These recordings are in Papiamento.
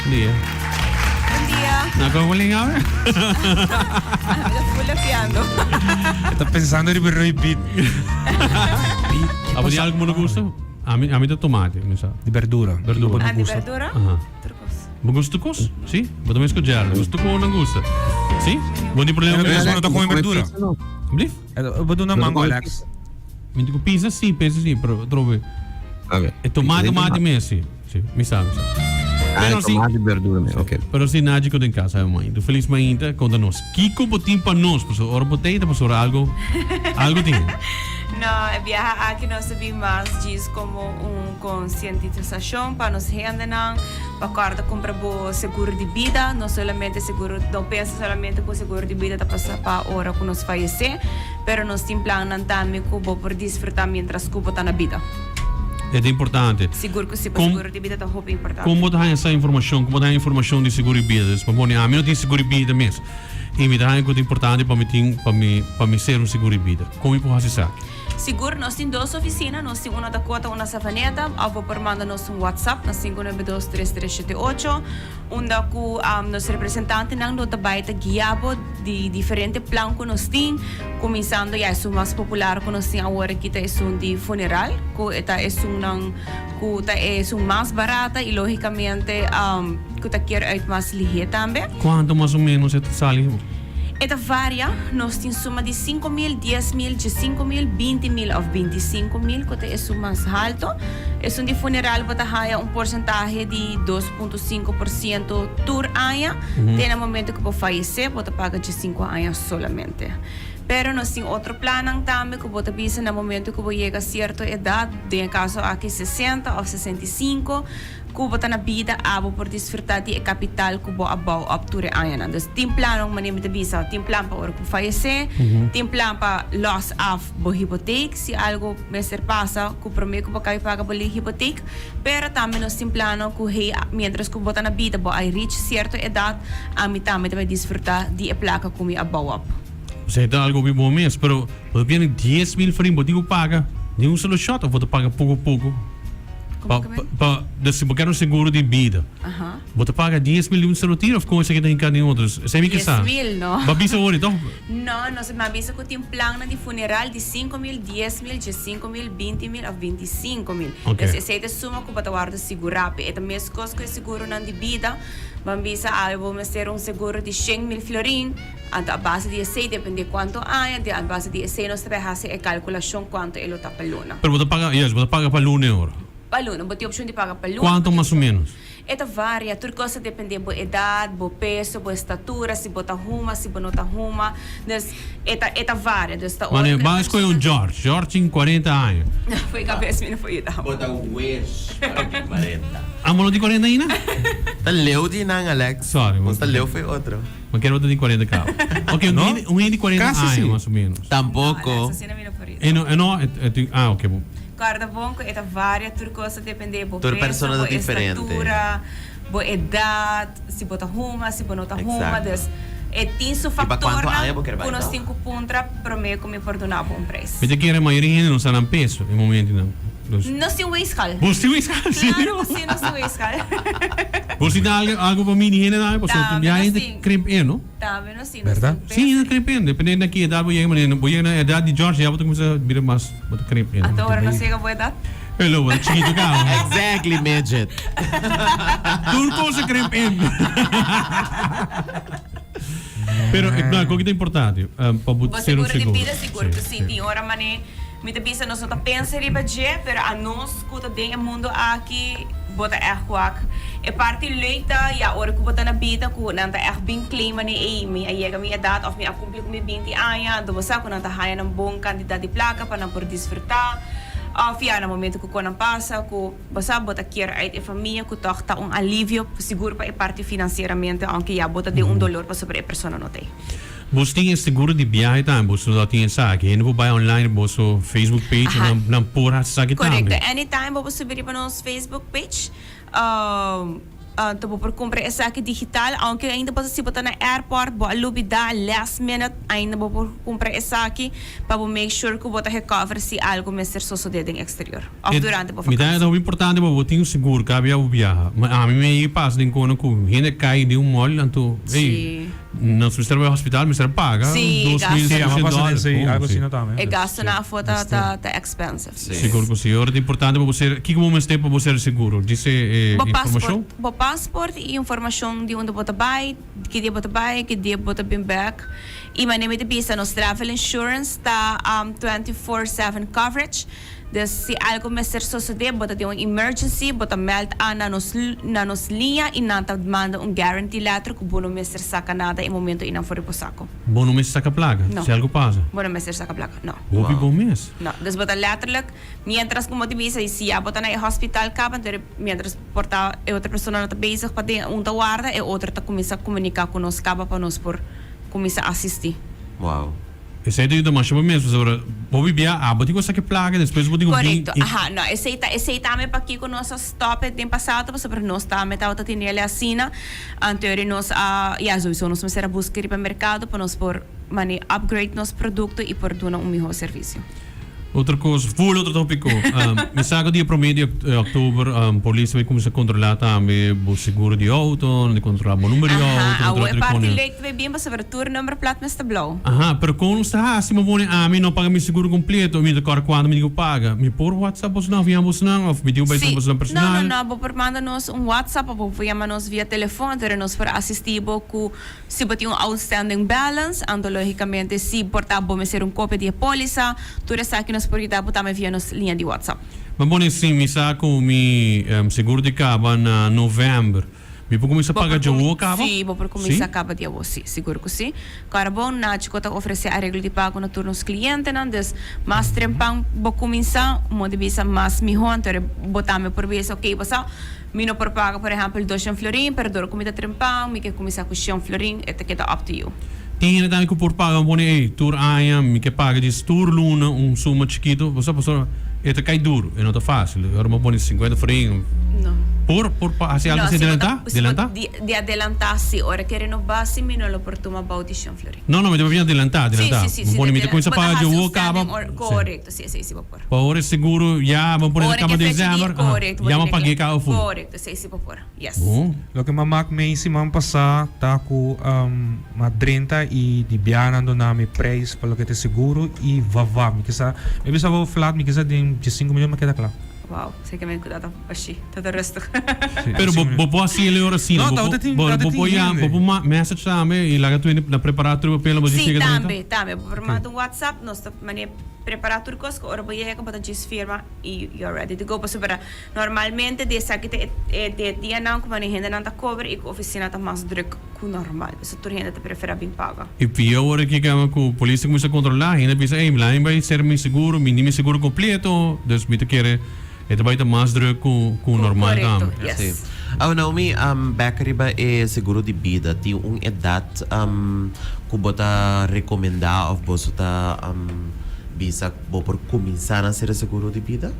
Dia. Bon dia. Na kon bolin awe? Mi ta full lafiando. E ta pensando riba Roy Beat. Abo di algo bo no gusta? Ami ami ta tomate, mi sa. Di berdura. Berdura. Bo no Ah, di gusta. berdura? Aha. Tur kos. Bo gusta kos? Si? Bo ta mes ku Gerald. Gusta ku no gusta. Si? Bo ni problema ku Pero bo no ta come berdura. Blief? Bo duna mango Alex. Mi dico pizza sì, pizza sì, però trovo Ok. E tomate, tomate mes, sì. Sì, mi sa, mi sa. Ah, Pero sì, tomate verdura me, ok. pero si Naji den casa, mãe. Do feliz mainta, conta nos. Kiko botin pa nos, paso ora botei, paso ora algo, algo tin. No, e biaha aki nos a bin mas djis como un concientisacion pa nos hendenan pa corda cumpra bo seguro di bida, no solamente seguro, no pensa solamente cu seguro di bida ta pasa pa ora cu nos fayece, pero nos tin plannan tambe cu bo por disfruta mientras cu bo ta na bida. E ta importante. Sigur cu si, bo Com- seguro di bida ta hopi importante. Con bo ta haña sa informacion? Con bo ta haña informacion di seguro di bida? Dus pa pone, ami no tin seguro di bida mes. I mi ta haña cu ta importante pa mi tin, pa mi, pa mi ser un seguro di bida. Con mi por haci esaki? Sigur, nos tin dos oficina, nos tin un na Dakota, un na Savaneta, of bo por manda nos un WhatsApp na 592 3378, unda cu nos representantenan lo ta bay ta guia bo di diferente plan cu nos tin, cuminsando ya esun mas popular cu nos tin awor aki ta esun di funeral, cu e ta esunnan cu ta esun mas barata y logicamente cu ta kier uit mas lihe tambe. Cuanto mas o menos e ta sali? E ta varia, nos tin suma di 5000, 10000, 15000, 20000 of 25000 cu ta esun mas halto. Esun di funeral bo ta haya un porcentahe di 2.5% tur aña, te na momento cu bo fayece bo ta paga 15 aña solamente. Pero nos tin otro plannan tambe cu bo ta bisa na momento cu bo yega cierto edad, den e caso aki 60 of 65, Ku bo ta na bida abo por disfrutá di e kapital ku bo a bou op tur e añanan. Dus tin plannan manera mi ta bisa, tin plan pa ora ku fayesé, tin plan pa lòs af bo hipotek si algu mester pasa ku promé ku bo kabi paga bo hipotek, pero tambe nos tin plannan ku hey miéntras ku bo ta na bida bo a reach sierto edat ami tambe ta bai disfrutá di e plaka ku mi a bou op. Esei ta algu hopi bon mes, pero bo ta pierde 10,000 florin bo tin ku paga den un solo shot of bo ta paga poko poko? Pa, pa, dus si bo kier un seguro di bida, bo ta paga 10,000 di un solo tiro of con esaki ta hinca den otro? Esei mi ke sa. 10,000 no. Bo a bisa ori toch? No, nos a bisa cu tin plannan di funeral di 5,000, 10,000, 15,000, 20,000 of 25,000. Ok. Dus esei ta e suma cu bo ta wordo sigura pe. E ta mescos cu e seguronan di bida. Bo a bisa awe bo mester un seguro di 100,000 florin. Anto a base di esei depende cuanto aña, di a base di esei nos ta bay haci e calculacion cuanto e lo ta pa luna. Pero bo ta paga, yes, bo ta paga pa luna e ora. Pa luna, bo tin opcion di paga pa luna. Cuanto mas o menos? E ta varia, tur cos ta depende bo edad, bo peso, bo estatura, si bo ta huma, si bo no ta huma. Dus e ta e ta varia, dus ta ora Mane, cu e ban escoge un persona. George, George tin cuarenta aña. Fo'i cabes mi no por yuda. Bo ta wes pa tin cuarenta. Ah, bo no tin cuarenta ainda? Ta leu di nan, Alex. Sorry, Nos ta leu fo'i otro. Ma kere bo ta di 40 cabo. Ok, un No? hende, un hende di 40 Casi aña si. mas o menos. Tampoco. No, asina mi no por E no, e no, e, e tin, ah, ok. bo- Corda bon cu e ta varia, tur cos ta depende bo Tur peso, persona bo ta diferente. estatura, bo edad, si bo ta huma, si bo no ta huma. Exacto. Dus e tin su Y pa cuanto factornan aña bo kier bai cu nos toch? tin cu puntra prome cu mi por duna bo un prijs. Mi ta kere mayoria hende no sa nan peso e momentonan. Dus. Nos tin weegschaal. Bos tin weegschaal, Claro serio? cu si, nos tin weegschaal. Bos tin algo, algo pa midi hende tambe? Pasobra Tambe ya nos hende tin. krimp in, no? Tambe nos tin, nos Berda? tin Sí, hende peso. krimp in. Dependiendo na ki edad bo yega, manera bo yega na edad di George ya bo ta cuminsa bira mas, bo ta krimp in. Ata ora nos yega bo edad. Hello, bo ta chikito caba. Exactly, midget. Tur cos a krimp in. Pero, no, cu ki ta importante? Pa bo Bo ser un seguro di seguro. bida, sigur cu Sí, si. sí. Tin ora mane. Mi ta bisa nos no ta pensa riba dje, pero anos ku ta den e mundo aki, bo ta ègt wak. E parti leuk ta, ya ora ku bo ta na bida ku nan ta ègt bin claim manera ey, mi a yega mi edat òf mi a kumpli ku mi binti aña, anto bo sa ku nan ta haña nan bon kantidat di plaka pa nan por disfrutá. Òf ya na momento ku kon nan pasa ku bo sa bo ta kier uit e famia ku tòg ta un alivio sigur pa e parti finansieramente aunke ya bo ta den un dolor pasobra e persona no ta ey. Boso tin e seguro di biahe tambe, boso lo tin esaki. Hende por bai online boso Facebook page Aha. nan nan por hasi esaki tambe. Correcto. Anytime bo por subi riba nos Facebook page. Anto bo por cumpra esaki digital, aunke ainda bo ta si bo ta na airport, bo a lubida last minute, ainda bo por cumpra esaki pa bo make sure cu bo ta recover si algo mester sosode den exterior of durante bo Mi ta vakantie. ta hopi importante pa bo tin un sigur cada bia bo biaha. Ma ami mi a yega pasa den kono cu hende cay den un mall anto ey Sí. nos mester bay hospital mester paga Sí, dos mil gasto. Sí, ama setecientos pasa den dólar. esey Oh, algo sí. asina tambe. E gastonan afo ta ta ta expensive. Sí. Sigur cu si. Ora ta importante pa bo ser kico bo mester pa bo ser seguro? Dice e Bo informacion? paspoort, bo paspoort y informacion di unda bo ta bay, ki dia bo ta bay, ki dia bo ta bin bek. Y manera mi ta bisa nos travel insurance ta 24/7 coverage. Dus si algo mester sosode, bo ta den un emergency, bo ta meld aan na nos na nos liña y nan ta manda un guarantee letter cu bo no mester saca nada e momento y nan for di bo saco. Bo no mester saca placa No. si algo pasa? Bo no mester saca placa, no. Hopi bo mes. No, dus bo ta letterlijk, mientras cu bo ta bisa y si ya bo ta na e hospital caba, entonces mientras por ta e otro persona no ta bezig pa den un ta warda, e otro ta cuminsa comunica cu nos caba pa nos por cuminsa asisti. Wow. Esey ta yuda masha bo mes pasobra bo bibia abo tin cu saki placa despues bo tin cu bin Correcto, y. aha, no, esey ta, esey tambe pakico nos a stop e den pasado pasobra nos tambe tabata tinele asina, anterior nos a, ya, sowieso nos mester a busca riba mercado pa nos por mane upgrade nos producto y por duna un miho servicio. Otro cos, full otro topico. Mi sa cu dia prome di october polis ta bay cuminsa controla tambe bo seguro di auto, nan ta controla bo number di auto, Aha, nan awo ta e parti pone. leuk ta bay bien pasobra tur number plat mester blauw. Aha, pero con nos ta haci? Mi pone ami no paga mi seguro completo, mi ta corda cuando mi tin cu paga. Mi por whatsapp bosnan of yama bosnan of mi tin cu bay Si, bosnan no, personal? no, no, bo por manda nos un whatsapp of bo por yama nos via telefon, pero nos por asisti bo cu Si bo tin un outstanding balance, anto logicamente si por ta bo mester un copia di e polisa, tur esaki nos por yuda bo tambe via nos liña di WhatsApp. Ma bon esei mi sa cu mi seguro di caba na november. Mi por cuminsa Bo paga por djawo caba? Si, bo por cuminsa caba djawo, si, sigur cu si. Carbon, Nachico ta ofrece areglo di pago na tur nos clientenan, dus mas trempan bo cuminsa, modo di bisa mas miho, anto bo tambe por bisa, ok, bo sa, Mi no por paga por ehempel doshen florin, pero dor ku mi ta trempan, mi ke kuminsá ku shen florin, e ta keda up to you. Tin hende tambe ku por paga un pone ey tur aña mi ke paga djis tur luna un suma chikitu, bo sa pasobra e ta kai duru, e no ta fácil. Ora bo pone sinkuenta florin, No. por por hasi algo No, así si bo ta, adelantá? si bo Delantá? di di adelantá si, ora ke renobá si mi no lo por tuma bou di shen florin. No, no, mi ta papia adelantá, Sí, adelantá. sí, sí, Bo sí, pone mi ta adelan- kuminsá bo ta paga hasi dje un awor kaba, standing or sí. korekto, sí, esei si bo por. Pa ora e seguro ya bo pone Ora kaba ke fecha di december, aha, korekto, bo ya bo tene pag'é ke kaba full. korekto, esei si bo por, yes. Bon. Loke m'a mak mei siman pasá ta ku m'a drenta i di biaha nan duna mi prijs pa loke ta e seguro i vava mi kisa mi bisa bo flat mi kisa den diesinku minuut m'a keda kla. Wow, seki men ku ta ta bashi, ta ta rustig. Pero bo bo por hasi el ora asina, No, bo tabata por tin bo tabata bo tin por yama, hende. bo por ma message tambe i laga tur hende na prepará tur e papel bo Sí, yega drenta. tambe, tambe. Bo por manda un WhatsApp, nos ta mane Prepara tur cos cu ora bo yega bo ta djis firma y you are ready to go pasobra normalmente di esaki ta e e dianan cu mane hendenan ta cobra y cu oficina ta mas druk cu normal pasobra tur hende ta prefera bin paga. Y pio ora ki kaba cu polis ta cuminsa controla hende a bisa ey mi lain bay ser mi seguro mi ni mi seguro completo dus mi ta kere e ta bay ta mas druk cu cu normal Correcto, tambe. yes. Sí. Awe Naomi, bek riba e seguro di bida, tin un edat ku bo ta rekomendá òf boso ta bisa bo por kuminsá na sera seguro di bida?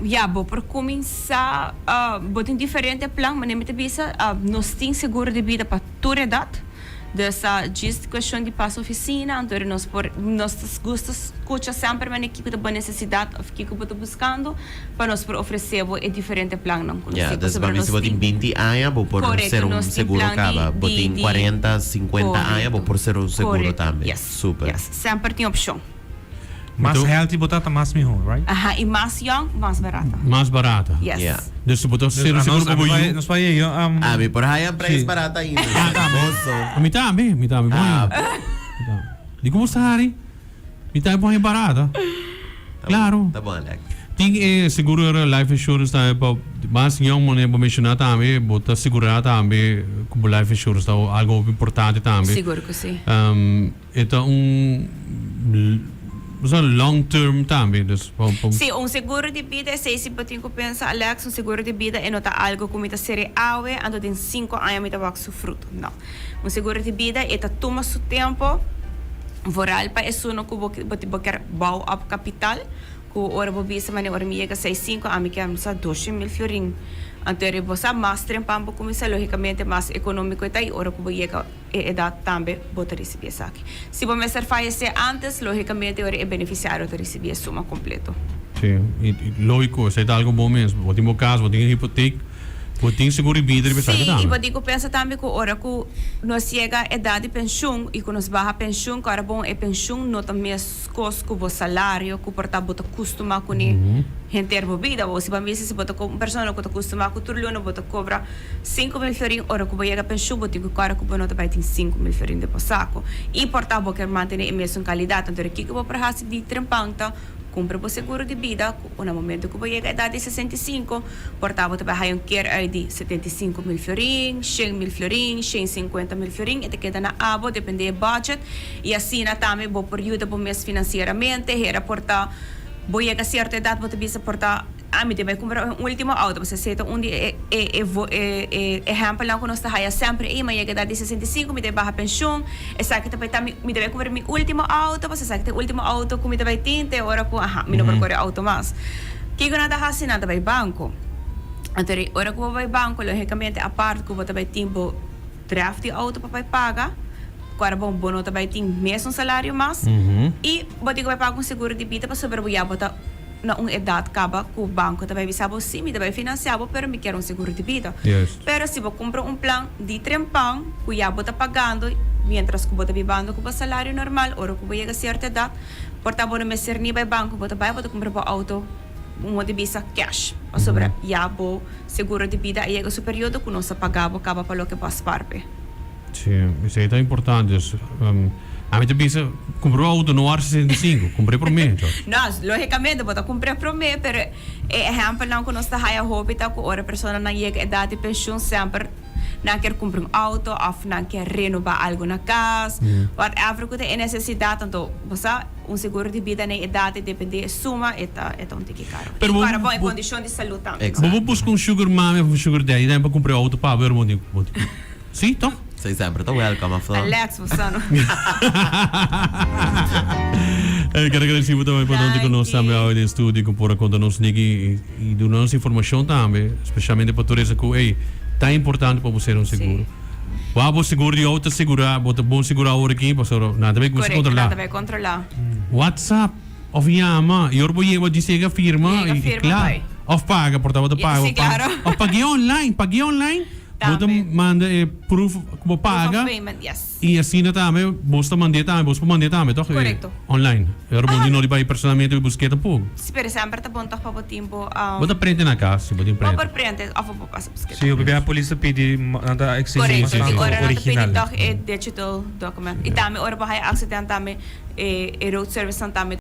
Ya, bo por kuminsá, bo tin diferente plan, manera mi ta bisa, nos tin seguro di bida pa tur edat. Dus ta djis cuestion di pasa oficina, anto nos por, nos ta gusta scucha semper manera kico ta bo necesidad of kico bo ta buscando pa nos por ofrece bo e diferente plannan cu nos Ya, tin. dus Pasobra pa mi nos si bo tin tin, binti aña bo por correcto, ser un nos tin seguro plan di, caba, bo di, tin di, cuarenta, cincuenta aña bo correcto, por ser un seguro correcto, tambe. yes, Super. yes, semper tin opcion. Mas Anto- healthy bo ta, ta mas mihó, right? Aha, y mas young, mas barata. Mas barata. Yes. Yeah. Dus bo ta ser Dus, seguro nos, pa bo yu. Nos pa yega, Ami por haya prijs Sí. barata ainda. Boso. Mi tambe, mi tambe. Ah. Mi tambe. Di como sta Harry? Mi tambe por haya barata. Claro. Ta bon, Alex. Tin e seguro era life insurance tambe pa mas young mane bo menciona tambe, bo ta segura tambe cu bo life insurance ta algo importante tambe. Sigur cu si. E ta un bo long term tambe dus pa pa. Si, un seguro di bida esei si bo tin ku pensa Alex, un seguro di bida e no ta algo ku mi ta sere awe anto den sinku aña mi ta wak su fruto, no. Un seguro di bida e ta tuma su tempo vooral pa esun ku bo bo bo kier bou op kapital ku ora bo bisa mane ora mi yega seis sinku ami kier sa doshe mil florin. Anto e bo sa mas trempan bo cuminsa logicamente mas economico e ta y ora cu bo yega e edad tambe bo ta ricibi esaki. Si bo mester fayece antes logicamente ora e beneficiario ta ricibi e suma completo. Sí, y logico esey ta algo bon mes. Bo tin bo cas, bo tin e hipoteek, bo tin seguro di bida riba esaki Sí, y tambe. bo tin cu pensa tambe cu ora cu nos yega edad di pensioen y cu nos baha pensioen, cu ora bon e pensioen no ta mes. Kos ku bo salario ku por ta bo ta kustumá kuné henter bo bida. Bo si bo a misa si bo ta un persona ku ta kustumá ku tur luna bo ta kobra 5000 florin ora ku bo yega penshun bo tin ku kòrda ku bo no ta bai tin 5000 florin den bo sako i por ta bo ker mantené e mesun kalidat. Anto kiko bo por hasi di trempan ta kumpra bo seguro di bida ku na momento ku bo yega edat di 65 por ta bo ta bai haña un keer uit di 75 mil florin, 100 mil florin, 150 mil florin e ta keda na abo depende e budget. I asina tambe bo por yuda bo mes finansieramente. Hera por ta bo yega sierto edat bo ta bisa por ta ami ta bai kumpra un ultimo outo. Pasobra esei ta un di e e e ehèmpelnan ku nos ta haya semper. Ey mi a yega edat di 65 mi ta bai baha penshun. Esaki ta bai ta mi mi ta bai kumpra mi ultimo outo pasobra esaki ta e ultimo outo ku mi ta bai tin te ora ku aha mi no por kore outo mas. Kiko nan ta hasi? Nan ta bai banko. Anto ora ku bo bai banko logikamente apart ku bo ta bai tin bo. Draft di auto pa bai paga, ku ora bo bo no ta bai tin mesun salario mas i bo tin ku bai paga un seguro di bida pasobra bo ya bo ta na un edat kaba ku banko ta bai bisa bo si mi ta bai finansia bo pero mi kier un seguro di bida. Pero si bo kumpra un plan di trempan ku ya bo ta pagando mientras ku bo ta bibando ku bo salario normal ora ku bo yega sierto edat por ta bo no mester ni bai banko bo ta bai bo ta kumpra bo auto un modo di bisa cash pasobra ya bo Seguro di bida a yega su periodo ku nos a paga bo kaba pa loke bo a spar p'e. Sí, esei ta importante. Dus, ami ta bisa, kumpra un outo no ar 65, kumpr'é promé, George. No, lógikamente bo ta kumpr'é promé, pero e ehèmpelnan ku nos ta haya hopi ta ku ora personanan yega edat di penshun semper nan kier kumpra un outo òf nan kier renobá algu na kas, whatever ku ta e nesesidat, anto bo sa. Un seguro di bida na e edat e depende e suma e ta e ta un tiki karo. Pero I bo para bon e bo kondishon di salud tambe. Bo bo buska un sugar mami of un sugar daddy tambe pa kumpra e auto pa bo hermano di bo di Si toch? Si semper ta welcome afo. Alex bo sa no. Ey kere agradeci bo tambe pa donde ku nos tambe awe den studio ku por a konta nos niki i duna nos informashon tambe specialmente pa tur esa ku ey ta importante pa bo ser un seguro. Wou bo seguro di auto ta segura, bo ta bon segura awor aki, pasobra nan ta bay cuminsa Correcto, controla. nan ta bay controla. WhatsApp of yama, y ora bo yega bo dice yega firma Yega y firma, cla. bay. Of paga, por ta bo ta Ya, paga, sí, bo paga. claro. Of pagu'e online, pagu'e online, bo ta Tambe. manda e proof cu bo Proof of paga. payment, yes. Y asina tambe bos ta mand'é tambe, bos por mand'é tambe toch? Correcto. Online. E ora bo no di bay personalmente bay busqu'é tampoco. Si, pero semper ta bon toch pa bo tin bo. Bo ta prente na cas, si bo tin Bo prente. por prente of bo por pasa busqu'é Si, tambe. hopi bia polis ta pidi, nan ta exigi Correcto, mas di tanto ora nan ta pidi original. toch e digital document. Y tambe ora bo haya accident tambe e road service nan tambe.